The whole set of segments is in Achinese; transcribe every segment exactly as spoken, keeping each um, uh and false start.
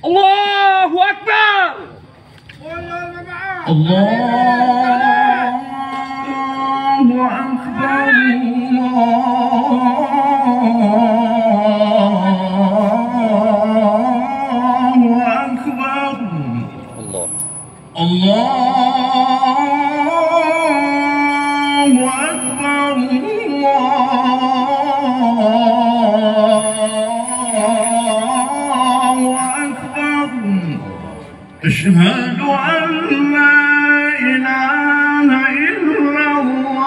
Allahu Akbar. Allahu Akbar. Allahu Akbar. Allah. Allahu Akbar, Allahu Akbar. Asyhadu an la ilaha illallah.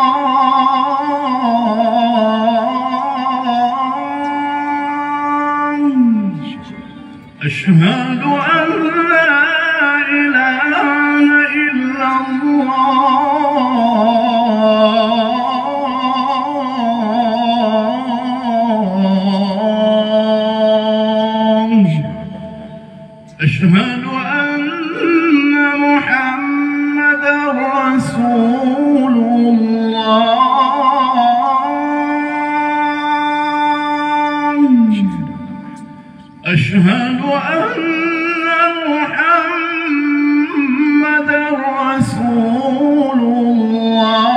أشهد أن لا إله إلا الله. أشهد أن محمدا رسول الله. أشهد أن محمدا رسول الله.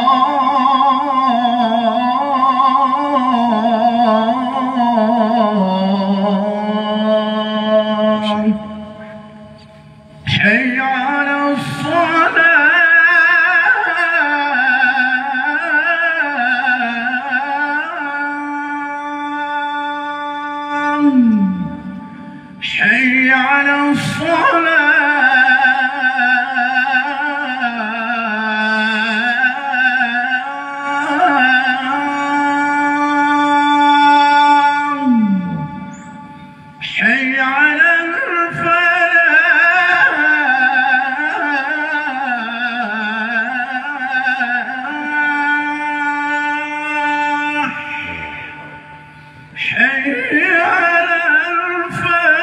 حي على الصلاة. حي على الصلاة. حي على الفلاح. حي على الفلاح.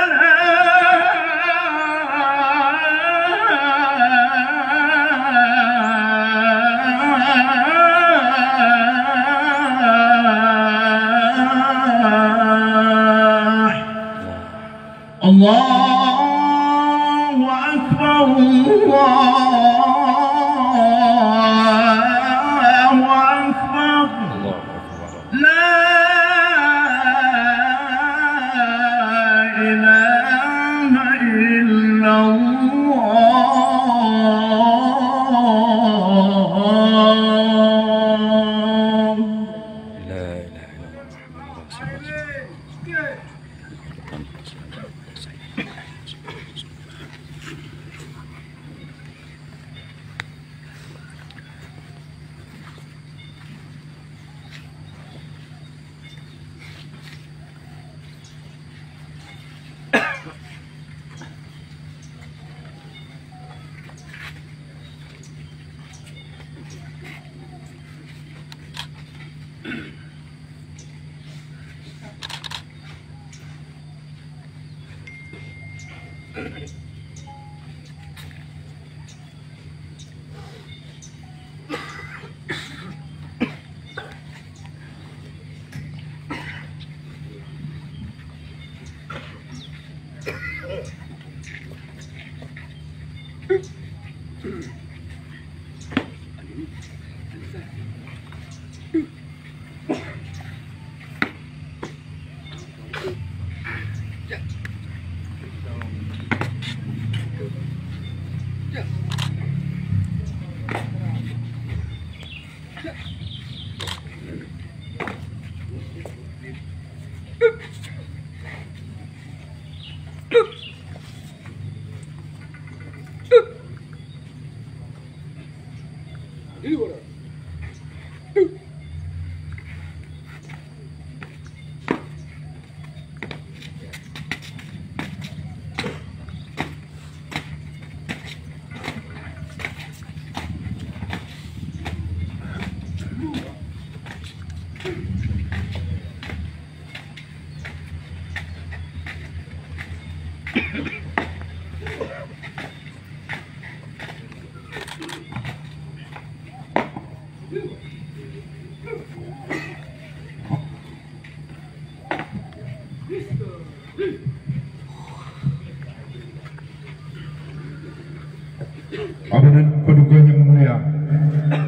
Abunan paduka nyang mulia,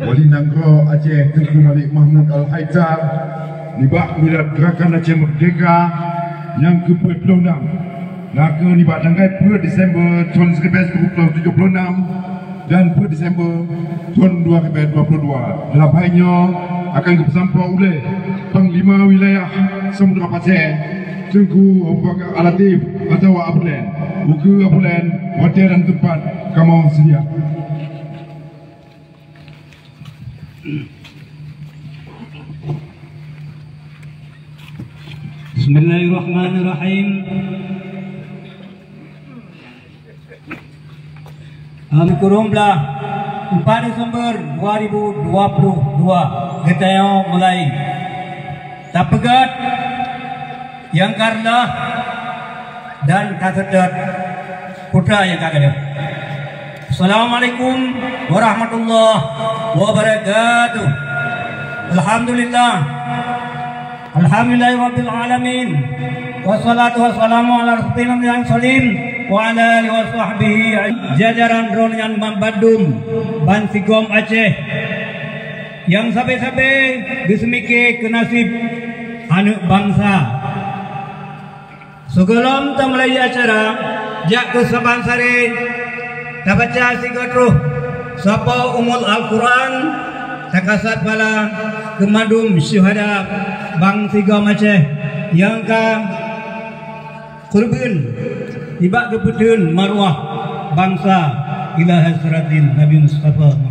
Wali Nanggroe Aceh Teungku Malik Mahmud Al-Haidar, nibak Milad Gerakan Aceh Merdeka nyang keupeue ploh nam, na kheueh nibak tanggai peuet Desember thon siribèe sikureueng ploh tujoh ploh nam dan peuet Desember thon dua ribèe dua ploh dua. Dalam hai nyoe akan geupeusampoe ulèe Panglima Wilayah Samudra Pasè, Teungku Abu Bakar Al-Latif atawa Abu Len. Ukeue Abu Len, watèe dan teumpat kamoe seudia. Bismillahirrahmanirrahim. Am kureueng blah, empat Desember dua ribu dua puluh dua, geutanyoe mulai tapeugöt nyang ka reuloh dan taseutôt putra nyang ka gadôh. Assalamualaikum warahmatullahi wabarakatuh. Alhamdulillah. Alhamdulillahirabbil alamin. Wassalatu wassalamu ala rasulina Muhammadin wa ala alihi wa sahbihi, jajaran droeneuh nyan bandum bansigom Aceh nyang sabe-sabe geuseumiké keu naseb aneuk bansa. Sigohlom tamulai acara, jak keu saban sare tabaca sigoe troh sapo umul Al-Quran, takasat pahala keu mandum syuhada bansigom Aceh nyang ka keureubeuen nibak geupeutheun maruah bansa ila hadratin Nabi Mustafa.